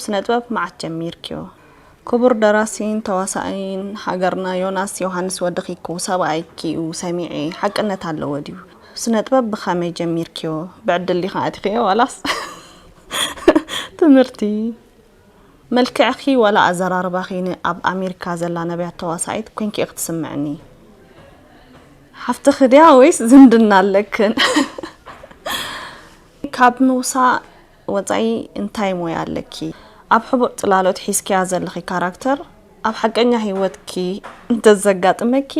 ስነ ጥበብ መዓስ ጀሚርክዮ? ክቡር ደራሲን ተዋሳኣይን ሃገርና ዮናስ ዮሃንስ ወድኺ እኮ ሰብኣይኪ እዩ ሰሚዐ፣ ሓቅነት ኣለዎ ድዩ? ስነ ጥበብ ብኸመይ ጀሚርክዮ? ብዕድል ዲኻ ኣቲኽዮ ዋላስ ትምህርቲ? መልክዕኺ ዋላ ኣዘራርባኺ ንኣብ ኣሜሪካ ዘላ ነብያት ተዋሳኢት ኮንኪ ኢኺ ትስምዕኒ። ሓፍትኺ ድያ ወይስ ዝምድና ኣለክን? ካብ ምውሳእ ወጻኢ እንታይ ሞያ ኣለኪ? ኣብ ሕቡእ ጽላሎት ሒዝክያ ዘለኺ ካራክተር ኣብ ሓቀኛ ህይወትኪ እንተዘጋጥመኪ፣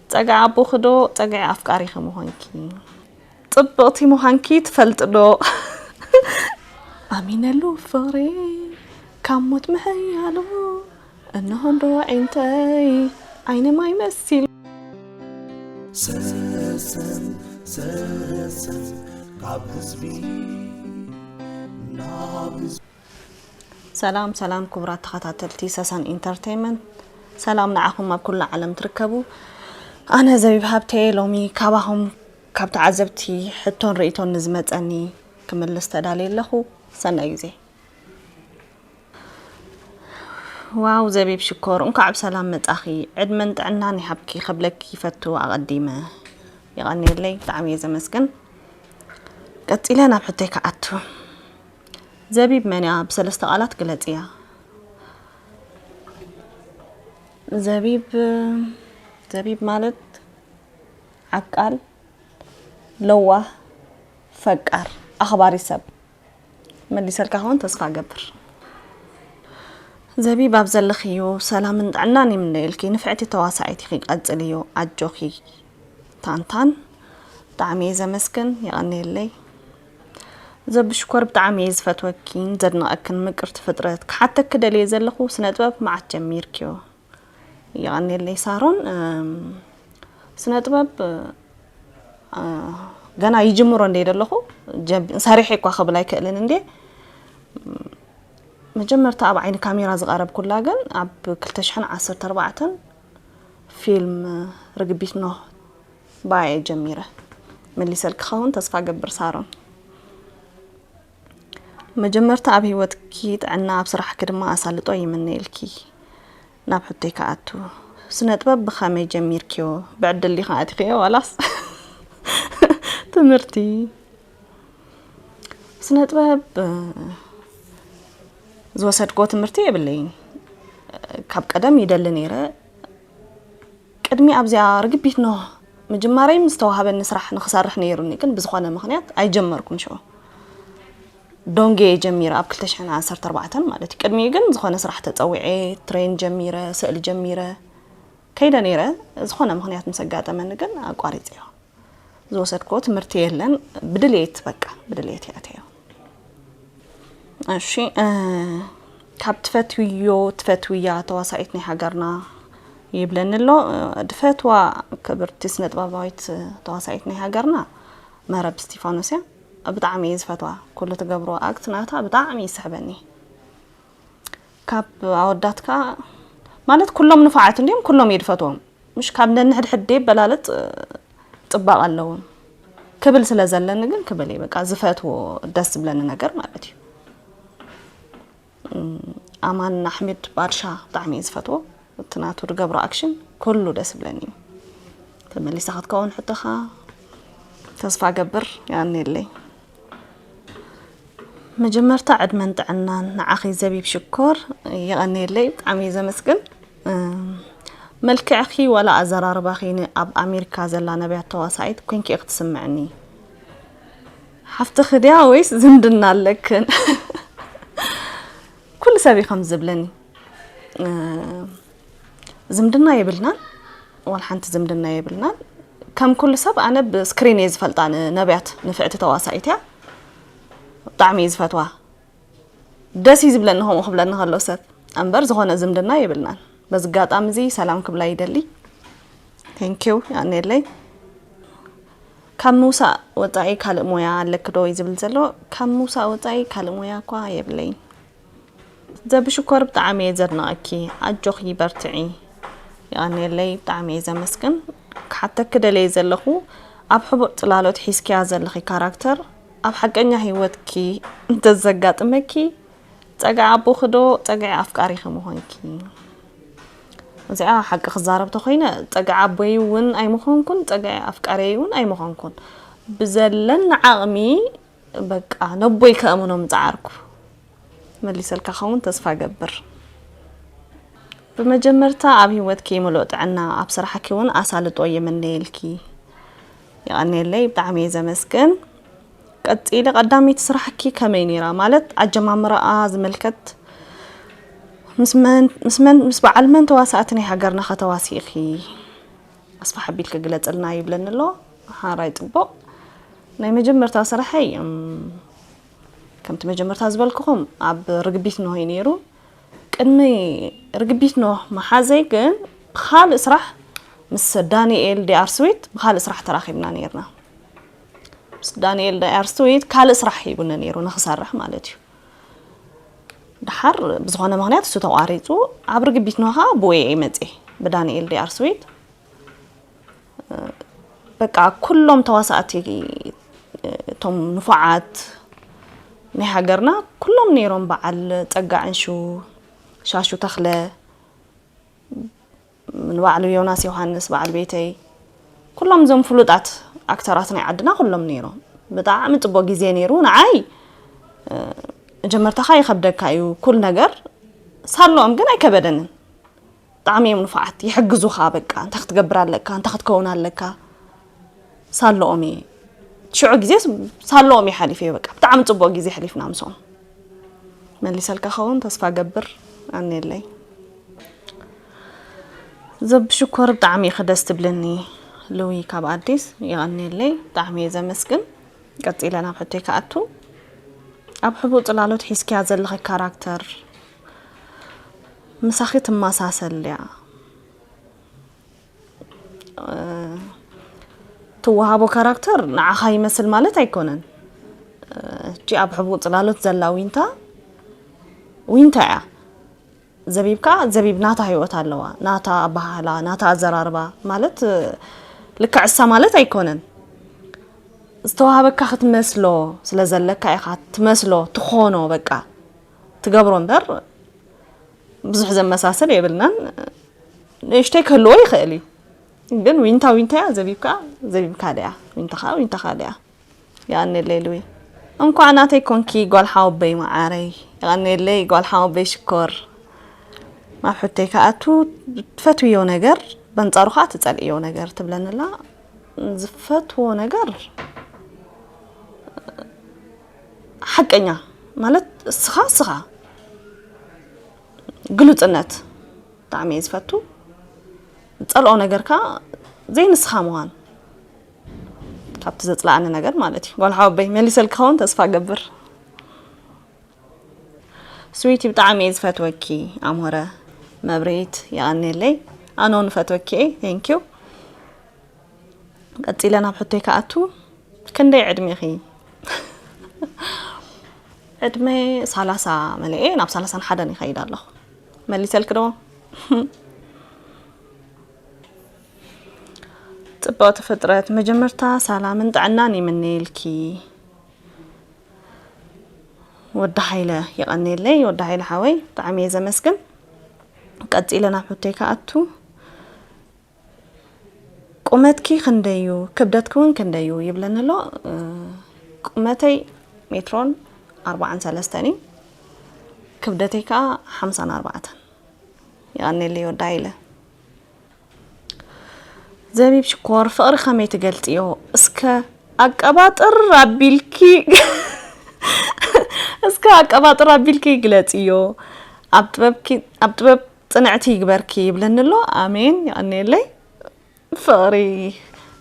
ጸግዒ ኣቦኺ ዶ ጸግዒ ኣፍቃሪኺ ምኾንኪ? ጽብቕቲ ምዃንኪ ትፈልጢ ዶ? ኣሚነሉ ፍቕሪ ካብ ሞት ምሕያሉ፣ እንሆ ዶ ዒንተይ ዓይኒ ማይ መሲሉ። ሰሰን ሰሰን ካብ ህዝቢ ናብ ህዝቢ። ሰላም ሰላም ክቡራት ተኸታተልቲ ሰሰን ኢንተርቴይንመንት፣ ሰላም ንዓኹም ኣብ ኩሉ ዓለም ትርከቡ። ኣነ ዘቢብ ሃብተ ሎሚ ካባኹም ካብ ተዓዘብቲ ሕቶን ርእይቶን ንዝመጸኒ ክምልስ ተዳልየ ኣለኹ። ሰናይ ግዜ። ዋው ዘቢብ ሽኮር እንኳዕ ብሰላም መጻኺ። ዕድመን ጥዕናን ይሃብኪ ክብለኪ ይፈቱ ኣቐዲመ። የቐንየለይ፣ ብጣዕሚ እየ ዘመስግን። ቀጺለ ናብ ሕቶይ ክኣቱ። ዘቢብ መን እያ? ብሰለስተ ቃላት ግለጽያ። ዘቢብ፣ ዘቢብ ማለት ዓቃል፣ ለዋህ፣ ፈቃር፣ ኣኽባሪ ሰብ። መሊሰልካ ክኸውን ተስፋ እገብር። ዘቢብ ኣብ ዘለኽዮ ሰላምን ጥዕናን ይምነየልኪ። ንፍዕቲ ተዋሳኢት ኢኺ፣ ቀጽልዮ፣ ኣጆኺ። ታንታን፣ ብጣዕሚ እየ ዘመስግን፣ የቐንየለይ። ዘብሽኮር፣ ብጣዕሚ እየ ዝፈትወኪን ዘድንቐክን ምቅርቲ ፍጥረት። ክሓተኪ ደልየ ዘለኹ፣ ስነ ጥበብ መዓስ ጀሚርክዮ? የቐንየለይ ሳሮን። እም፣ ስነ ጥበብ፣ እ፣ ገና ይጅምሮ እንደ ደለኹ፣ ጀብ-፣ ሰሪሐ እኳ ክብል ኣይክእልን እንደ። መጀመርታ ኣብ ዓይኒ ካሜራ ዝቐረብኩላ ግን ኣብ ክልተ ሽሕን ዓሰርተ ኣርባዕተን ፊልም ርግቢት ኖህ ባየ ጀሚረ። መሊሰልኪ ክኸውን ተስፋ ገብር ሳሮን። መጀመርታ ኣብ ህይወትኪ ጥዕና፣ ኣብ ስራሕኪ ድማ ኣሳልጦ ይምነየልኪ። ናብ ሕቶይ ክኣቱ፣ ስነ ጥበብ ብኸመይ ጀሚርክዮ? ብዕድል ዲኻ ኣቲኽዮ ዋላስ ትምህርቲ? ስነ ጥበብ፣ እ፣ ዝወሰድክዎ ትምህርቲ የብለይን። ካብ ቀደም ይደሊ ነይረ። ቅድሚ ኣብዚኣ ርግቢት ኖህ ምጅማረይ ምስ ተዋሃበኒ ስራሕ ንኽሰርሕ ነይሩኒ፣ ግን ብዝኾነ ምኽንያት ኣይጀመርኩን። ሽዑ ዶንጌ ጀሚረ ኣብ ክልተ ሽሕን ዓሰርተ ኣርባዕተን ማለት እዩ። ቅድሚኡ ግን ዝኾነ ስራሕ ተጸዊዐ፣ ትሬን ጀሚረ፣ ስእሊ ጀሚረ ከይደ ነይረ። ዝኾነ ምኽንያት ምስ ኣጋጠመኒ ግን ኣቋሪጸዮ። ዝወሰድክዎ ትምህርቲ የለን። ብድሌት፣ በቃ ብድሌት እየ ኣትየዮ። እሺ፣ እ፣ ካብ ትፈትውዮ፣ ትፈትውያ ተዋሳኢት ናይ ሃገርና ይብለኒ ኣሎ። እ፣ ድፈትዋ ክብርቲ ስነ ጥበባዊት ተዋሳኢት ናይ ሃገርና መረብ እስቲፋኖስ እያ። ብጣዕሚ እየ ዝፈትዋ። ኩሉ ትገብሮ ኣክት ናታ ብጣዕሚ ይስሕበኒ። ካብ ኣወዳት ከኣ ማለት ኩሎም ንፉዓት እንድዮም፣ ኩሎም እየ ድፈትዎም። ምሽ ካብ ነንሕድሕድ ደይበላለጽ፣ እ፣ ጽባቐ ኣለዎም ክብል ስለ ዘለኒ ግን ክብል እየ። በቃ ዝፈትዎ ደስ ዝብለኒ ነገር ማለት እዩ። እም፣ ኣማን ኣሕመድ ባድሻ ብጣዕሚ እየ ዝፈትዎ። እቲ ናቱ ዝገብሮ ኣክሽን ኩሉ ደስ ይብለኒ እዩ። ተመሊሳ ክትከውን ሕቶኻ ተስፋ ገብር። የቐንየለይ። መጀመርታ ዕድመን ጥዕናን ንዓኺ ዘቢብ ሽኮር። የቐንየለይ፣ ብጣዕሚ እየ ዘመስግን። እም፣ መልክዕኺ ዋላ ኣዘራርባኺ ን-፣ ኣብ ኣሜሪካ ዘላ ነብያት ተዋሳኢት ኮንኪ ኢኺ ትስምዕኒ። ሓፍትኺ ድያ ወይስ ዝምድና ኣለክን? ኩሉ ሰብ እዩ ከም ዝብለኒ። እ፣ ዝምድና የብልናን፣ ዋላ ሓንቲ ዝምድና የብልናን። ከም ኩሉ ሰብ ኣነ ብስክሪን እየ ዝፈልጣ ንነብያት፣ ንፍዕቲ ተዋሳኢት እያ። ብጣዕሚ እየ ዝፈትዋ። ደስ እዩ ዝብለኒ ከምኡ ክብለኒ ከሎ ሰብ። እምበር ዝኾነ ዝምድና የብልናን። በዚ ኣጋጣሚ እዚ ሰላም ክብላ ይደሊ። ቴንኪው፣ የቐንየለይ። ካብ ምውሳእ ወጻኢ ካልእ ሞያ ኣለኪ ዶ እዩ ዝብል ዘሎ። ካብ ምውሳእ ወጻኢ ካልእ ሞያ እኳ የብለይን። ዘብሽኮር ብጣዕሚ እየ ዘድንቐኪ። ኣጆኺ በርትዒ። የቐንየለይ፣ ብጣዕሚ እየ ዘመስግን። ክሓተኪ ደልየ ዘለኹ፣ ኣብ ሕቡእ ጽላሎት ሒዝክያ ዘለኺ ካራክተር ኣብ ሓቀኛ ህይወትኪ እንተዘጋጥመኪ ጸግዒ ኣቦኺ ዶ ጸግዒ ኣፍቃሪኺ ምኾንኪ? እዚኣ ሓቂ ክዛረብ ተኾይነ፣ ጸግዒ ኣቦይ እውን ኣይምኾንኩን፣ ጸግዒ ኣፍቃሪይ እውን ኣይምኾንኩን። ብዘለኒ ዓቕሚ፣ በቃ፣ ነቦይ ከእምኖ ምጸዓርኩ። መሊሰልካ ኸውን ተስፋ ገብር። ብመጀመርታ ኣብ ህይወትኪ ምሉእ ጥዕና፣ ኣብ ስራሕኪ እውን ኣሳልጦ ይምነየልኪ። የቐንየለይ፣ ብጣዕሚ እየ ዘመስግን። ቀጺለ፣ ቀዳመይቲ ስራሕኪ ከመይ ነይራ? ማለት ኣጀማምራኣ ዝምልከት ምስ መን፣ ምስ መን፣ ምስ በዓል መን ተዋሳእቲ ናይ ሃገርና ከተዋሲእኺ? ኣስፍሕ ኣቢልኪ ግለጽልና ይብለኒ ኣሎ። ሓራይ ጽቡቕ። ናይ መጀመርታ ስራሐይ፣ እም፣ ከምቲ መጀመርታ ዝበልኩኹም ኣብ ርግቢት ኖህ እዩ ነይሩ። ቅድሚ ርግቢት ኖህ መሓዘይ ግን ብኻልእ ስራሕ ምስ ዳንኤል ዲኣር ስዊት ብኻልእ ስራሕ ተራኺብና ነይርና። ምስ ዳንኤል ዲኣር ስዊት ካልእ ስራሕ ሂቡኒ ነይሩ ንኽሰርሕ ማለት እዩ። ድሓር ብዝኾነ ምኽንያት እሱ ተቋሪጹ፣ ኣብ ርግቢት ኖህ ከዓ ብወየ መጽየ ብዳንኤል ዲኣር ስዊት። በቃ ኩሎም ተዋሳእቲ፣ እቶም ንፉዓት ናይ ሃገርና ኩሎም ነይሮም። በዓል ጸጋ ዕንሹ፣ ሻሹ ተኽለ፣ ንባዕሉ ዮናስ ዮሃንስ በዓል ቤተይ፣ ኩሎም እዞም ፍሉጣት ኣክተራት ናይ ዓድና ኩሎም ነይሮም። ብጣዕሚ ጽቡቕ ግዜ ነይሩ። ንዓይ፣ እ፣ መጀመርታኻ ይኸብደካ እዩ ኩል ነገር፣ ሳለኦም ግን ኣይከበደንን። ብጣዕሚ እዮም ንፉዓት፣ ይሕግዙኻ። በቃ እንታይ ክትገብር ኣለካ፣ እንታይ ክትከውን ኣለካ፣ ሳለኦም እየ። ሽዑ ግዜ ሳለኦም እየ ሓሊፈዮ። በቃ ብጣዕሚ ጽቡቕ ግዜ ኣሕሊፍና ምስኦም። መሊሰልካ ኸውን ተስፋ ገብር። ኣኔለይ ዘብ ሽኮር፣ ብጣዕሚ ኢኺ ደስ ትብልኒ። ልዊ ካብ ኣዲስ፣ የቐኔለይ፣ ብጣዕሚ እየ ዘመስግን። ቀጺለ ናብ ሕቶይ ክኣቱ፣ ኣብ ሕቡእ ጽላሎት ሒዝክያ ዘለኺ ካራክተር ምሳኺ ትመሳሰል ድያ? እ፣ ትወሃቦ ካራክተር ንዓኻ ይመስል ማለት ኣይኮነን። እ፣ እቺ ኣብ ሕቡእ ጽላሎት ዘላ ዊንታ፣ ዊንታ እያ። ዘቢብ ከኣ ዘቢብ ናታ ህይወት ኣለዋ፣ ናታ ኣበሃህላ፣ ናታ ኣዘራርባ ማለት፣ እ፣ ልክዕ እሳ ማለት ኣይኮነን። ዝተዋህበካ ክትመስሎ ስለ ዘለካ ኢኻ ትመስሎ፣ ትኾኖ፣ በቃ ትገብሮ እምበር ብዙሕ ዘመሳስል የብልናን። ንእሽተይ ክህልዎ ይኽእል እዩ፣ ግን ዊንታ ዊንታ እያ፣ ዘቢብ ከኣ ዘቢብካ ድያ፣ ዊንታ ከኣ ዊንታ ከኣ ድያ። የቐኔለይ ልዊ። እንኳዕ ናተይ ኮንኪ ጓል ሓወበይ መዓረይ። የቐኔለይ ጓል ሓወበይ ሽኮር። ናብ ሕቶይ ክኣቱ፣ ትፈትውዮ ነገር በንጻሩ ከኣ ትጸልእዮ ነገር ትብለኒ ኣላ። ዝፈትዎ ነገር ሓቀኛ ማለት እስኻ እስኻ፣ ግሉጽነት ብጣዕሚ እየ ዝፈቱ። ዝጸልኦ ነገር ከኣ ዘይንስኻ ምዃን፣ ካብቲ ዘጽልኣኒ ነገር ማለት እዩ። ጓል ሓወበይ መሊሰልኪ ክኸውን ተስፋ እገብር። ስዊቲ ብጣዕሚ እየ ዝፈትወኪ። ኣሞረ መብርሂት የቐኔለይ። ኣነ እውን ፈትወኪ እየ። Thank you። ቀጺለ ናብ ሕቶይ ክኣቱ፣ ክንደይ ዕድሜኺ? ዕድመይ ሰላሳ መሊኤ ናብ ሰላሳን ሓደን ይኸይድ ኣለኹ። መሊሰልኪ ዶ? ጽብቕቲ ፍጥረት፣ መጀመርታ ሰላምን ጥዕናን ይምነየልኪ። ወዲ ሃይለ፣ የቐኔለይ ወዲ ሃይለ ሓወይ፣ ብጣዕሚ እየ ዘመስግን። ቀጺለ ናብ ሕቶይ ክኣቱ፣ ቁመትኪ ክንደይ እዩ? ክብደትኪ እውን ክንደይ እዩ? ይብለኒ ኣሎ። እ፣ ቁመተይ ሜትሮን ኣርባዓን ሰለስተን እዩ። ክብደተይ ከኣ ሓምሳን ኣርባዕተን። የቐኔለይ ወዲ ሃይለ። ዘቢብ ሽኮር፣ ፍቕሪ ከመይ ትገልጽዮ? እስከ ኣቀባጥር ኣቢልኪ፣ እስከ ኣቀባጥር ኣቢልኪ ግለጽዮ። ኣብ ጥበብኪ፣ ኣብ ጥበብ ጽንዕቲ ይግበርኪ ይብለኒ ኣሎ። ኣሜን፣ የቐንየለይ። ፍቕሪ፣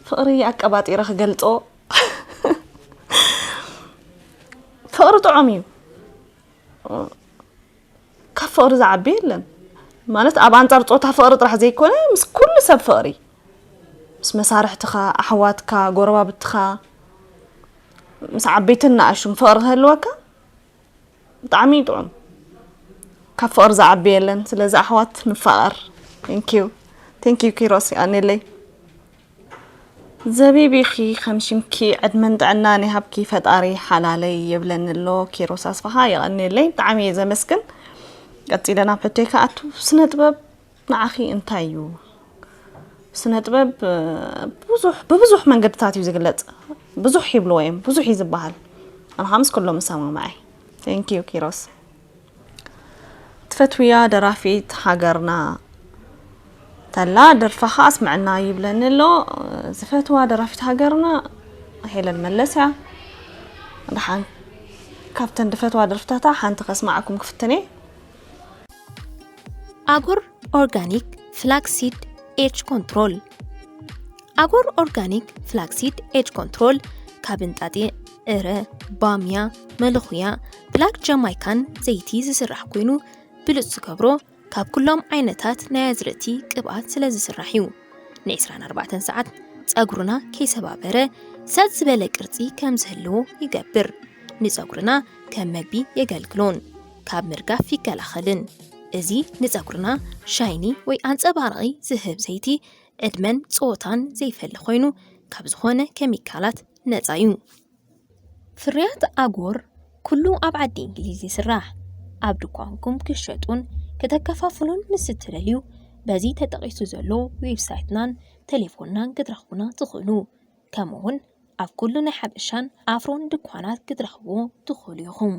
ፍቕሪ ኣቀባጢረ ክገልጾ። ፍቕሪ ጥዑም እዩ። ካብ ፍቕሪ ዝዓቢ የለን። ማለት ኣብ ኣንጻር ጾታ ፍቕሪ ጥራሕ ዘይኮነ፣ ምስ ኩሉ ሰብ ፍቕሪ። ምስ መሳርሕትኻ፣ ኣሕዋትካ፣ ጎረባብትኻ፣ ምስ ዓበይትን ንኣሽቱን ፍቕሪ ክህልወካ ብጣዕሚ እዩ ጥዑም። ካብ ፍቕሪ ዝዓቢ የለን። ስለዚ ኣሕዋት ንፋቐር። Thank you። Thank you ኪሮስ፣ የቐኔለይ። ዘቢብ ኢኺ ከም ሽምኪ ዕድመን ጥዕናን ይሃብኪ ፈጣሪ ሓላለይ የብለኒ ኣሎ። ኪሮስ ኣስፋሃ የቐንየለይ፣ ብጣዕሚ እየ ዘመስግን። ቀጺለ ናብ ሕቶይ ክኣቱ፣ ስነ ጥበብ ንዓኺ እንታይ እዩ? ስነ ጥበብ ብዙሕ ብብዙሕ መንገድታት እዩ ዝግለጽ። ብዙሕ ይብልዎ እዮም፣ ብዙሕ እዩ ዝበሃል። ኣነ ከዓ ምስ ኩሎም እሰማማዕ እየ። Thank you ኪሮስ። ትፈትውያ ደራፊት ሃገርና ተላ ደርፋ ከዓ ኣስምዐና ይብለኒ ኣሎ። ዝፈትዋ ደራፊት ሃገርና ሄለን መለስ እያ። ደሓን ካብተን ዝፈትዋ ደርፍታታ ሓንቲ ከስማዓኩም ክፍትን እየ። ኣጎር ኦርጋኒክ ፍላክሲድ ኤጅ ኮንትሮል። ኣጎር ኦርጋኒክ ፍላክሲድ ኤጅ ኮንትሮል ካብ እንጣጢዕ፣ እረ፣ ባምያ፣ መለኹያ፣ ብላክ ጃማይካን ዘይቲ ዝስራሕ ኮይኑ ብሉፅ ዝገብሮ ካብ ኩሎም ዓይነታት ናይ ኣዝርእቲ ቅብኣት ስለ ዝስራሕ እዩ። ን24 ሰዓት ጸጉርና ከይሰባበረ ሰጥ ዝበለ ቅርጺ ከም ዝህልዎ ይገብር። ንጸጉርና ከም መግቢ የገልግሎን ካብ ምርጋፍ ይከላኸልን። እዚ ንጸጉርና ሻይኒ ወይ ኣንጸባራቒ ዝህብ ዘይቲ ዕድመን ጾታን ዘይፈሊ ኮይኑ ካብ ዝኾነ ኬሚካላት ነጻ እዩ። ፍርያት ኣጎር ኩሉ ኣብ ዓዲ እንግሊዝ ይስራሕ። ኣብ ድኳንኩም ክሸጡን ከተከፋፍሉን ምስ እትደልዩ በዚ ተጠቒሱ ዘሎ ዌብሳይትናን ቴሌፎንናን ክትረኽቡና ትኽእሉ። ከምኡ እውን ኣብ ኩሉ ናይ ሓበሻን ኣፍሮን ድኳናት ክትረኽብዎ ትኽእሉ ኢኹም።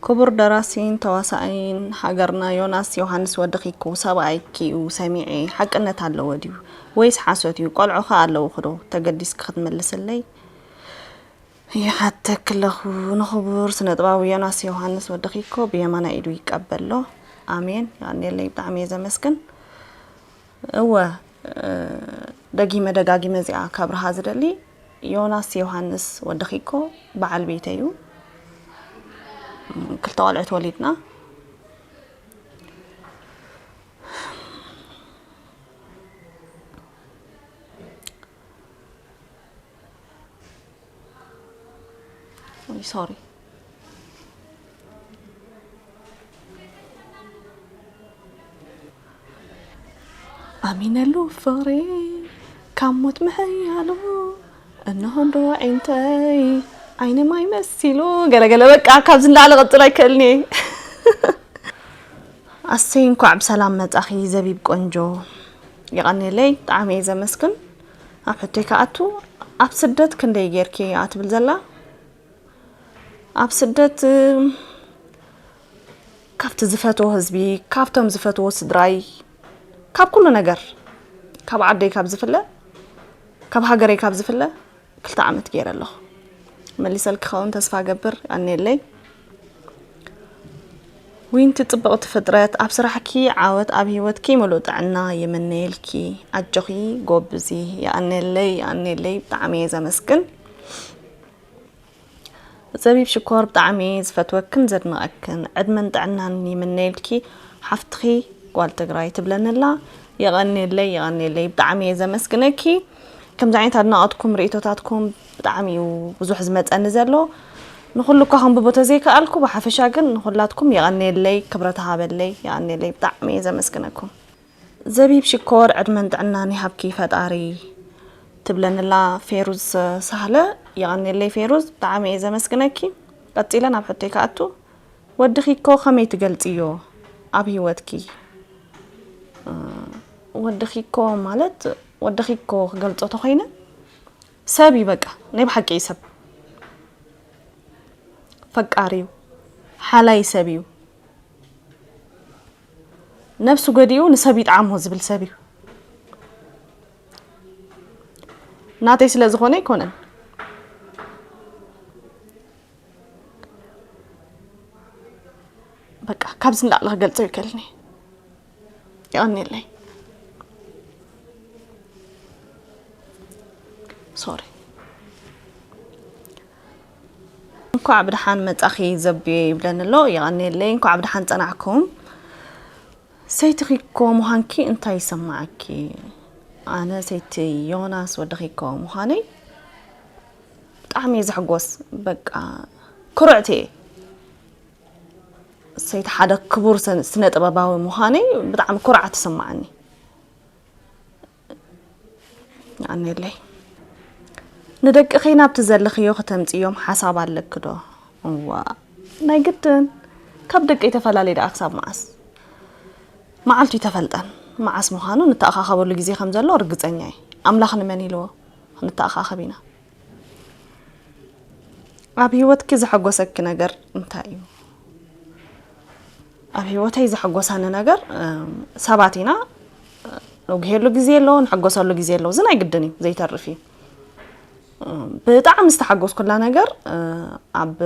ክቡር ደራሲን ተዋሳኣይን ሃገርና ዮናስ ዮሃንስ ወዲ ኪኮ ሰብኣይኪ እዩ ሰሚዐ፣ ሓቅነት ኣለዎ ድዩ ወይስ ሓሶት እዩ? ቆልዑኸ ኣለውኺ ዶ? ተገዲስኪ ክትምልስለይ ይሓተኪ ኣለኹ። ንኽቡር ስነ ጥበባዊ ዮናስ ዮሃንስ ወዲ ኪኮ ብየማናይ ኢዱ ይቀበሎ። ኣሜን። የቐንየለይ፣ ብጣዕሚ እየ ዘመስግን። እወ፣ ደጊመ ደጋጊመ እዚኣ ከብርሃ ዝደሊ፣ ዮናስ ዮሃንስ ወዲ ኪኮ በዓል ቤተይ እዩ። ክልተ ቆልዑት ወሊድና። ሶሪ። ኣሚነሉ ፍቕሪ ካብ ሞት ምሕያሉ፣ እንሆ እንዶ ዒንተይ ዓይኒ ማይ መሲሉ። ገለገለ፣ በቃ ካብዚ ንላዕሊ ቀጽሎ ኣይክእልን እየ። ኣሰይ፣ እንኳዕ ብሰላም መጻኺ ዘቢብ ቆንጆ። የቐንየለይ፣ ብጣዕሚ እየ ዘመስግን። ኣብ ሕቶይ ክኣቱ፣ ኣብ ስደት ክንደይ ጌርኪ እያ ትብል ዘላ? ኣብ ስደት ካብቲ ዝፈትዎ ህዝቢ፣ ካብቶም ዝፈትዎ ስድራይ፣ ካብ ኩሉ ነገር፣ ካብ ዓደይ ካብ ዝፍለ፣ ካብ ሃገረይ ካብ ዝፍለ ክልተ ዓመት ገይረ ኣለኹ። መሊሰልኪ ክኸውን ተስፋ ገብር። ኣኔለይ ዊንቲ ጽብቕቲ ፍጥረት፣ ኣብ ስራሕኪ ዓወት፣ ኣብ ህይወትኪ ምሉእ ጥዕና ይምነየልኪ። ኣጆኺ ጎብዚ። የኣኔለይ፣ የኣኔለይ፣ ብጣዕሚ እየ ዘመስግን። ዘቢብ ሽኮር ብጣዕሚ ዝፈትወክን ዘድንቐክን ዕድመን ጥዕናን ይምነየልኪ ሓፍትኺ ጓል ትግራይ ትብለንላ። የቐንየለይ የቐንየለይ ብጣዕሚ እየ ዘመስግነኪ። ከምዚ ዓይነት ኣድናቐትኩም ርእቶታትኩም ብጣዕሚ እዩ ብዙሕ ዝመፀኒ ዘሎ። ንኹሉ እኳ ከንብቦ ተዘይከኣልኩ ብሓፈሻ ግን ንኹላትኩም የቐንየለይ ክብረት ሃበለይ የቐንየለይ ብጣዕሚ እየ ዘመስግነኩም። ዘቢብ ሽኮር ዕድመን ጥዕናን ይሃብኪ ፈጣሪ ትብለንላ ፌሩዝ ሳህለ። የቐንየለይ ፌሩዝ ብጣዕሚ እየ ዘመስግነኪ። ቀፂለ ናብ ሕቶይ ክኣቱ። ወድኺ እኮ ከመይ ትገልፅዮ ኣብ ህይወትኪ? ወድኺ እኮ ማለት ወድኺ እኮ ክገልፆ ተኾይነ ሰብ እዩ በቃ ናይ ብሓቂ እዩ ሰብ ፈቃሪ እዩ ሓላይ ሰብ እዩ። ነብሱ ገዲኡ ንሰብ ይጥዓሞ ዝብል ሰብ እዩ። ናተይ ስለ ዝኾነ ኣይኮነን። በቃ ካብዚ ንላዕሊ ክገልጾ ይከልኒ። ይቐንየለይ። ሶሪ። እንኳዕ ብድሓን መጻኺ ዘብየ ይብለኒ ኣሎ። ይቐንየለይ። እንኳዕ ብድሓን ጸናዕኩም። ሰይትኺ እኮ ምዃንኪ እንታይ ይሰማዓኪ? ኣነ ሰይቲ ዮናስ ወድኺ እኮ ምዃነይ ብጣዕሚ እየ ዝሕጎስ። በቃ ኩርዕቲ እየ። ሰይቲ ሓደ ክቡር ስነ ጥበባዊ ምዃነይ ብጣዕሚ ኩርዓት ይስማዓኒ። የቐንየለይ። ንደቅኺ ናብቲ ዘለኽዮ ከተምጽእዮም ሓሳብ ኣለኪ ዶ? እዋ፣ ናይ ግድን። ካብ ደቀይ ተፈላለየ ደኣ ክሳብ መዓስ? መዓልቱ ይተፈልጠን። መዓስ ምዃኑ ንተኣኻኸበሉ ግዜ ከም ዘሎ ርግጸኛ እየ። ኣምላኽ ንመን ኢልዎ? ክንተኣኻኸብ ኢና። ኣብ ህይወትኪ ዘሐጎሰኪ ነገር እንታይ እዩ? ኣብ ህይወተይ ዘሐጎሰኒ ነገር፣ እም፣ ሰባት ኢና። ነጉሄሉ ግዜ ኣሎ፣ ንሕጎሰሉ ግዜ ኣሎ። እዚ ናይ ግድን እዩ፣ ዘይተርፍ እዩ። እም፣ ብጣዕሚ ዝተሓጎስኩላ ነገር፣ እ፣ ኣብ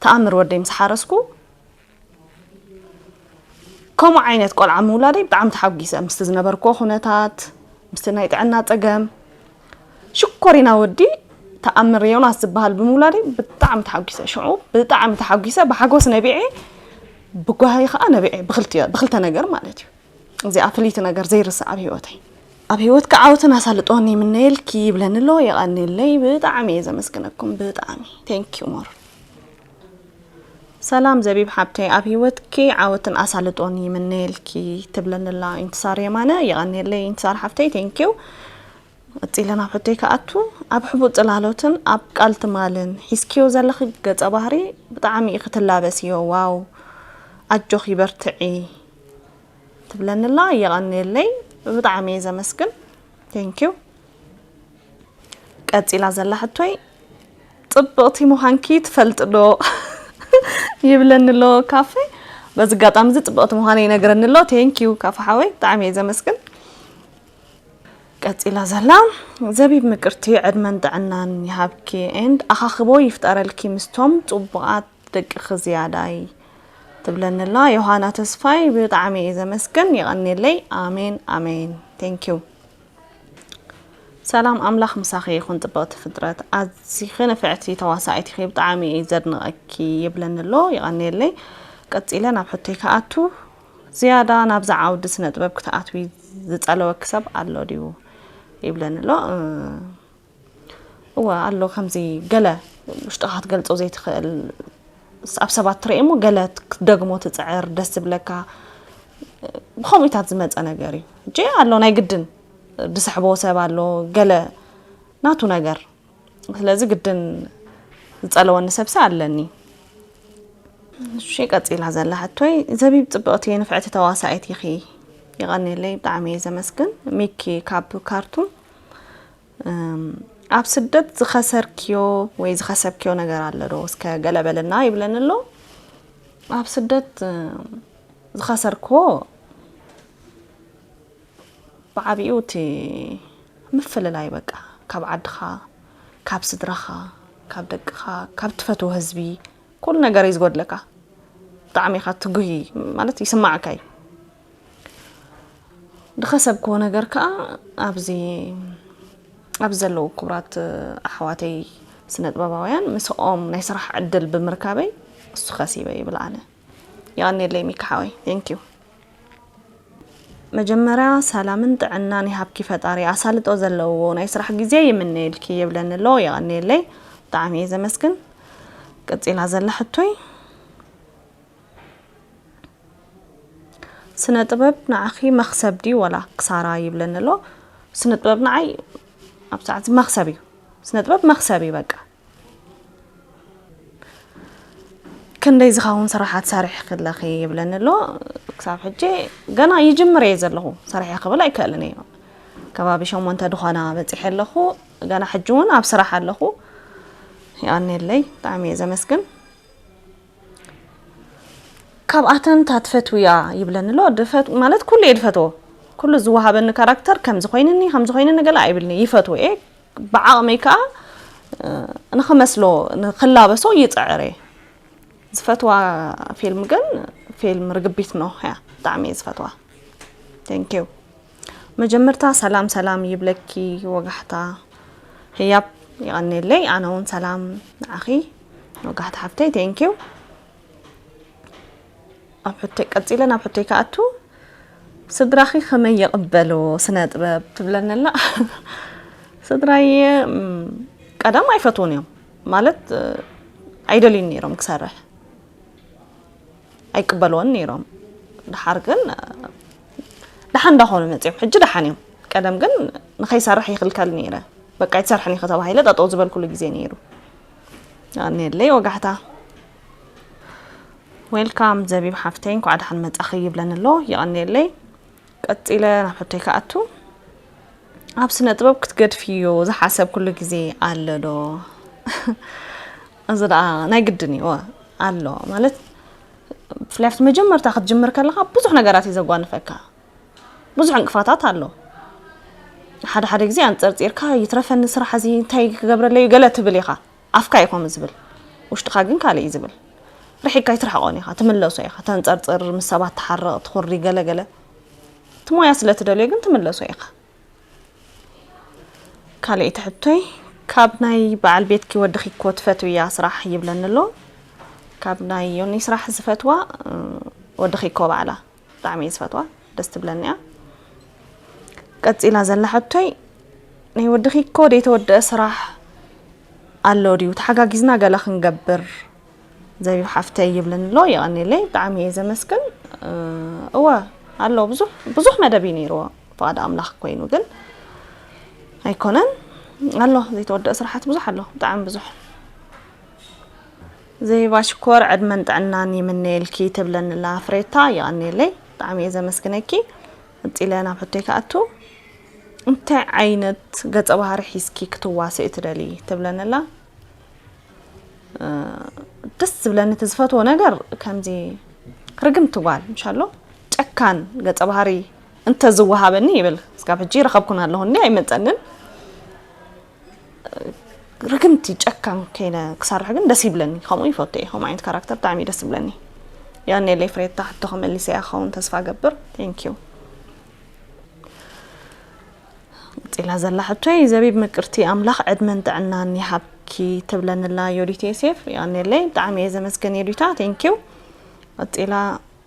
ተኣምር ወደይ ምስ ሓረስኩ፣ ከምኡ ዓይነት ቆልዓ ምውላደይ ብጣዕሚ ተሓጒሰ። ምስቲ ዝነበርክዎ ኩነታት፣ ምስቲ ናይ ጥዕና ጸገም፣ ሽኮሪና ወዲ ተኣምር ዮናስ ዝበሃል ብምውላደይ ብጣዕሚ ተሓጒሰ። ሽዑ ብጣዕሚ ተሓጒሰ፣ ብሓጎስ ነቢዐ፣ ብጓሂ ከኣ ነቢዐ፣ ብኽልተ፣ ብኽልተ ነገር ማለት እዩ። እዚኣ ፍልይቲ ነገር ዘይርስዕ ኣብ ህይወተይ። ኣብ ህይወትኪ ዓወትን ኣሳልጦን ይምነየልኪ ይብለኒ ኣሎ። የቐንየለይ፣ ብጣዕሚ እየ ዘመስግነኩም፣ ብጣዕሚ። Thank you more። ሰላም ዘቢብ ሓብተይ፣ ኣብ ህይወትኪ ዓወትን ኣሳልጦን ይምነየልኪ ትብለኒ ኣላ ኢንትሳር የማነ። የቐንየለይ ኢንትሳር ሓፍተይ፣ thank you። ቀጺለ ናብ ሕቶይ ክኣቱ፣ ኣብ ሕቡእ ጽላሎትን ኣብ ቃል ትማልን ሒዝክዮ ዘለኺ ገጸ ባህሪ ብጣዕሚ ኢኺ ትላበስዮ። ዋው፣ ኣጆኺ በርትዒ ትብለኒ ኣላ። የቐንየለይ፣ ብጣዕሚ እየ ዘመስግን። Thank you። ቀጺላ ዘላ ሕቶይ፣ ጽብቕቲ ምዃንኪ ትፈልጢ ዶ? ይብለኒ ኣሎ ካፌ። በዚ ኣጋጣሚ እዚ ጽብቕቲ ምዃነይ ይነግረኒ ኣሎ። Thank you ካፌ ሓወይ፣ ብጣዕሚ እየ ዘመስግን። ቀጺላ ዘላ፣ ዘቢብ ምቅርቲ፣ ዕድመን ጥዕናን ይሃብኪ and ኣኻኽቦ ይፍጠረልኪ ምስቶም ጽቡቓት ደቅኺ ዝያዳይ ትብለኒ ኣላ። ዮሃና ተስፋይ፣ ብጣዕሚ እየ ዘመስግን። የቐንየለይ። ኣሜን፣ ኣሜን። Thank you። ሰላም ኣምላኽ ምሳኺ ይኹን ጽብቕቲ ፍጥረት። ኣዚኺ ንፍዕቲ ተዋሳኢት ኢኺ፣ ብጣዕሚ እየ ዘድንቐኪ ይብለኒ ኣሎ። የቐንየለይ። ቀጺለ ናብ ሕቶይ ክኣቱ፣ ዝያዳ ናብዚ ዓውዲ ስነ ጥበብ ክትኣትዊ ዝጸለወኪ ሰብ ኣሎ ድዩ? ይብለኒ ኣሎ። እ፣ እወ ኣሎ፣ ከምዚ ገለ ውሽጥኻ ክትገልጾ ዘይትኽእል፣ ስ-፣ ኣብ ሰባት ትርእዮ እሞ ገለ ክትደግሞ ትጽዕር፣ ደስ ዝብለካ፣ ብኸምኡታት ዝመጸ ነገር እዩ። ሕጂ ኣሎ ናይ ግድን ዝስሕቦ ሰብ ኣሎ፣ ገለ ናቱ ነገር። ስለዚ ግድን ዝጸለወኒ ሰብሲ ኣለኒ። እሺ፣ ቀጺላ ዘላ ሕቶይ፣ ዘቢብ ጽብቕቲ ንፍዕቲ ተዋሳኢት ኢኺ። የቐንየለይ፣ ብጣዕሚ እየ ዘመስግን። ሚኪ ካብ ካርቱም፣ እም፣ ኣብ ስደት ዝኸሰርክዮ ወይ ዝኸሰብክዮ ነገር ኣሎ ዶ? እስከ ገለ በለና ይብለኒ ኣሎ። ኣብ ስደት፣ እም፣ ዝኸሰርክዎ ብዓቢኡ እቲ ምፍልላይ፣ በቃ፣ ካብ ዓድኻ፣ ካብ ስድራኻ፣ ካብ ደቅኻ፣ ካብ ትፈትዎ ህዝቢ፣ ኩሉ ነገር እዩ ዝጎድለካ። ብጣዕሚ ኢኻ ትጉሂ፣ ማለት ይስማዓካ እዩ። ዝኸሰብክዎ ነገር ከኣ ኣብዚ፣ ኣብዚ ዘለዉ ክቡራት ኣሕዋተይ ስነ ጥበባውያን ምስኦም ናይ ስራሕ ዕድል ብምርካበይ እሱ ከሲበ ይብል ኣነ። የቐንየለይ ሚኪ ሓወይ። Thank you። መጀመርያ ሰላምን ጥዕናን ይሃብኪ ፈጣሪ፣ ኣሳልጦ ዘለዎ ናይ ስራሕ ግዜ ይምነየልኪ ይብለኒ ኣሎ። የቐንየለይ፣ ብጣዕሚ እየ ዘመስግን። ቀጺላ ዘላ ሕቶይ፣ ስነ ጥበብ ንዓኺ መኽሰብ ድዩ ወላ ክሳራ ይብለኒ ኣሎ። ስነ ጥበብ ንዓይ ኣብ ሰዓት መኽሰብ እዩ። ስነ ጥበብ መኽሰብ እዩ በቃ። ክንደይ ዝኸውን ስራሓት ሰሪሕኺ ኣለኺ ይብለኒ ኣሎ። ክሳብ ሕጂ ገና ይጅምር እየ ዘለኹ፣ ሰሪሐ ክብል ኣይክእልን እየ። ከባቢ ሸሞንተ ድኾና በጺሐ ኣለኹ። ገና ሕጂ እውን ኣብ ስራሕ ኣለኹ። የቐንየለይ፣ ብጣዕሚ እየ ዘመስግን። ካብኣተን እታ ትፈትውያ ይብለኒ ኣሎ። ድፈት-፣ ማለት ኩሉ እየ ድፈትዎ። ኩሉ ዝወሃበኒ ካራክተር ከምዚ ኮይንኒ፣ ከምዚ ኮይንኒ ገለ ኣይብልኒ፣ ይፈትዎ እየ። ብዓቕመይ ከኣ፣ እ፣ ንኽመስሎ፣ ንኽላበሶ ይጽዕር እየ። ዝፈትዋ ፊልም ግን ፊልም ርግቢት ኖህ እያ። ብጣዕሚ እየ ዝፈትዋ። Thank you። መጀመርታ ሰላም ሰላም ይብለኪ ወጋሕታ ህያብ፣ የቐንየለይ። ኣነ እውን ሰላም ንዓኺ ወጋሕታ ሓፍተይ። Thank you። ኣብ ሕቶይ ቀጺለ ናብ ሕቶይ ክኣቱ፣ ስድራኺ ከመይ ይቕበልዎ ስነ ጥበብ ትብለኒ ኣላ። ስድራየ፣ እም፣ ቀደም ኣይፈትዉን እዮም፣ ማለት፣ እ፣ ኣይደልዩን ነይሮም ክሰርሕ፣ ኣይቅበልዎን ነይሮም። ደሓር ግን፣ እ፣ ደሓን እንዳኾኑ መጺኦም፣ ሕጂ ደሓን እዮም። ቀደም ግን ንኸይሰርሕ ይኽልከል ነይረ። በቃ ኣይትሰርሕን ኢኺ ተባሂለ ጠጠው ዝበልኩሉ ግዜ ነይሩ። የቐንየለይ ወጋሕታ። ዌልካም ዘቢብ ሓፍተይ፣ እንኳዕ ደሓን መጻኺ ይብለኒ ኣሎ። የቐንየለይ። ቀጺለ ናብ ሕቶይ ክኣቱ፣ ኣብ ስነ ጥበብ ክትገድፍዮ ዝሓሰብ ኩሉ ግዜ ኣሎ ዶ? እዚ ደኣ ናይ ግድን እዩ። እወ፣ ኣሎ ማለት፣ ብፍላይ ኣብቲ መጀመርታ ክትጅምር ከለኻ ብዙሕ ነገራት እዩ ዘጓንፈካ። ብዙሕ ዕንቅፋታት ኣሎ። ሓደ ሓደ ግዜ ኣንጸርጺርካ ይትረፈኒ ስራሕ እዚ እንታይ ክገብረለይ ገለ ትብል ኢኻ። ኣፍካ እዩ ከምኡ ዝብል፣ ውሽጥኻ ግን ካልእ እዩ ዝብል። ርሒቅካ ኣይትርሕቆን ኢኻ፣ ትምለሶ ኢኻ። ተንጸርጽር፣ ምስ ሰባት ትሓርቕ፣ ትኹሪ፣ ገለገለ። እቲ ሞያ ስለ ትደልዮ ግን ትምለሶ ኢኻ። ካልኣይቲ ሕቶይ፣ ካብ ናይ በዓል ቤትኪ ወድኺ እኮ ትፈትውያ ስራሕ ይብለኒ ኣሎ። ካብ ናይ ዮኒ ስራሕ ዝፈትዋ፣ እ፣ ወድኺ እኮ ባዕላ ብጣዕሚ እየ ዝፈትዋ፣ ደስ ትብለኒ እያ። ቀጺላ ዘላ ሕቶይ፣ ናይ ወድኺ እኮ ዘይተወደአ ስራሕ ኣሎ ድዩ? ተሓጋጊዝና ገለ ክንገብር ዘቢብ ሓፍተይ ይብለኒ ኣሎ። የቐንየለይ፣ ብጣዕሚ እየ ዘመስግን። እ፣ እወ፣ ኣሎ፣ ብዙሕ፣ ብዙሕ መደብ እዩ ነይርዎ ፍቓድ ኣምላኽ ኮይኑ፣ ግን ኣይኮነን። ኣሎ፣ ዘይተወደአ ስራሓት ብዙሕ ኣሎ፣ ብጣዕሚ ብዙሕ። ዘይባ ሽኮር፣ ዕድመን ጥዕናን ይምነየልኪ ትብለኒ ኣላ ፍሬታ፣ የቐንየለይ፣ ብጣዕሚ እየ ዘመስግነኪ። ቀጺለ ናብ ሕቶይ ክኣቱ፣ እንታይ ዓይነት ገጸ ባህሪ ሒዝኪ ክትዋስኢ ትደልዪ ትብለኒ ኣላ። እ፣ ደስ ዝብለኒ እቲ ዝፈትዎ ነገር ከምዚ ርግምቲ ጓል፣ ምሽ ኣሎ፣ ጨካን ገጸ ባህሪ እንተዝወሃበኒ ይብል። እስካብ ሕጂ ረኸብኩን ኣለኹ እንዲ ኣይመጸንን። ርግምቲ ጨካን ከይነ ክሰርሕ ግን ደስ ይብለኒ። ከምኡ ይፈቱ እየ። ከምኡ ዓይነት ካራክተር ብጣዕሚ እዩ ደስ ዝብለኒ። የቐንየለይ ፍሬታ፣ ሕቶኺ መሊሰያ ክኸውን ተስፋ እገብር። Thank you። ቀጺላ ዘላ ሕቶይ፣ ዘቢብ ምቅርቲ ኣምላኽ ዕድመን ጥዕናን ይሃብኪ ትብለኒ ኣላ ዮዲት ዮሴፍ። የቐንየለይ፣ ብጣዕሚ እየ ዘመስግን ዮዲታ። Thank you። ቀጺላ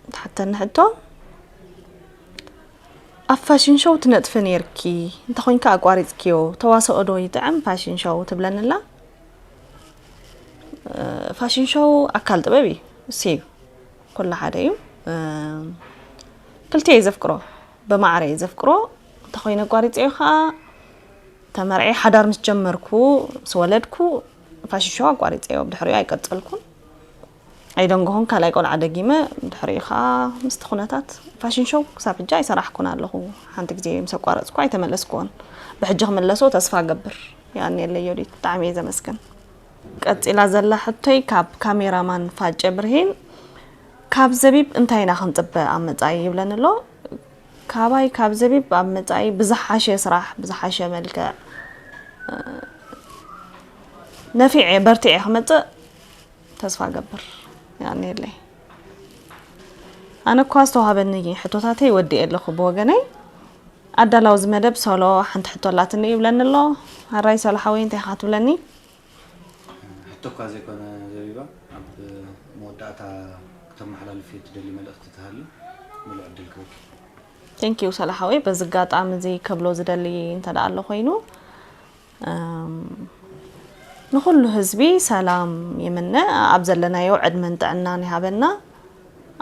ትሓተኒ ሕቶ፣ ኣብ ፋሽን ሾው ትነጥፊ ነይርኪ፣ እንተኾይንካ ኣቋሪጽክዮ፣ ተዋስኦ ዶ ይጥዕም ፋሽን ሾው ትብለኒ ኣላ። እ፣ ፋሽን ሾው ኣካል ጥበብ እዩ፣ እሱ እዩ፣ ኩሉ ሓደ እዩ። እ፣ ክልቲኤ እየ ዘፍቅሮ፣ ብማዕረ እየ ዘፍቅሮ። እንተኾይነ ኣቋሪጸዮ ኸኣ፣ ተመርዕየ ሓዳር ምስ ጀመርኩ፣ ምስ ወለድኩ፣ ፋሽን ሾው ኣቋሪጸዮ፣ ብድሕሪኡ ኣይቀጸልኩን። ኣይደንጎኹን፣ ካልኣይ ቆልዓ ደጊመ፣ ድሕሪኡ ኸኣ ምስቲ ኩነታት ፋሽን ሾው ክሳብ ሕጂ ኣይሰራሕኩን ኣለኹ። ሓንቲ ግዜ ምስ ኣቋረጽኩ ኣይተመለስኩዎን። ብሕጂ ክምለሶ ተስፋ እገብር። የቐንየለይ ዮዲት፣ ብጣዕሚ እየ ዘመስግን። ቀጺላ ዘላ ሕቶይ ካብ ካሜራማን ፋጨ ብርሂን፣ ካብ ዘቢብ እንታይ ኢና ክንጽበ ኣብ መጻኢ ይብለኒ ኣሎ። ካባይ ካብ ዘቢብ ኣብ መጻኢ ብዝሓሸ ስራሕ፣ ብዝሓሸ መልክዕ፣ እ፣ ነፊዐ በርቲዐ ክመጽእ ተስፋ እገብር። የቐንየለይ። ኣነ እኳ ዝተዋህበኒ ሕቶታተይ ወዲኤ ኣለኹ ብወገነይ። ኣዳላዊ እዚ መደብ ሶሎ ሓንቲ ሕቶ ኣላትኒ ይብለኒ ኣሎ። ኣራይ ሶሎ ሓወይ እንታይ ኢኻ ትብለኒ? ሕቶ እኳ ዘይኮነ ዘቢባ፣ ኣብ መወዳእታ ክተመሓላልፍዮ ትደሊ መልእኽቲ ተሃልዩ ምሉእ ዕድል ክህበኪ። Thank you ሶሎ ሓወይ። በዚ ኣጋጣሚ እዚ ክብሎ ዝደሊ እንተ ደኣ ኣሎ ኮይኑ፣ እም፣ ንኹሉ ህዝቢ ሰላም ይምነ። ኣብ ዘለናዮ ዕድመን ጥዕናን ይሃበና።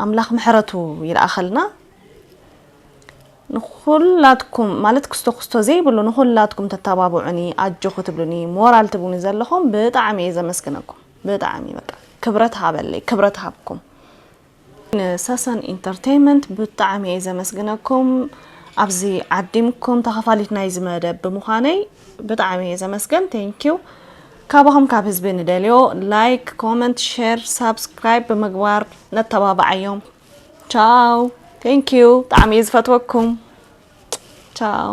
ኣምላኽ ምሕረቱ ይልኣኸልና። ንኹላትኩም፣ ማለት ክስቶ ክስቶ ዘይብሉ፣ ንኹላትኩም ተተባብዑኒ፣ ኣጆኹ ትብሉኒ፣ ሞራል ትብሉኒ ዘለኹም ብጣዕሚ እየ ዘመስግነኩም። ብጣዕሚ በቃ ክብረት ሃበለይ፣ ክብረት ሃብኩም። ንሰሰን ኢንተርቴይንመንት ብጣዕሚ እየ ዘመስግነኩም። ኣብዚ ዓዲምኩም ተኸፋሊት ናይዚ መደብ ብምዃነይ ብጣዕሚ እየ ዘመስግን። Thank you። ካባኹም ካብ ህዝቢ ንደልዮ ላይክ፣ ኮመንት፣ ሼር፣ ሳብስክራይብ ብምግባር ነተባብዓዮም። ቻው። Thank you። ብጣዕሚ እየ ዝፈትወኩም። ቻው።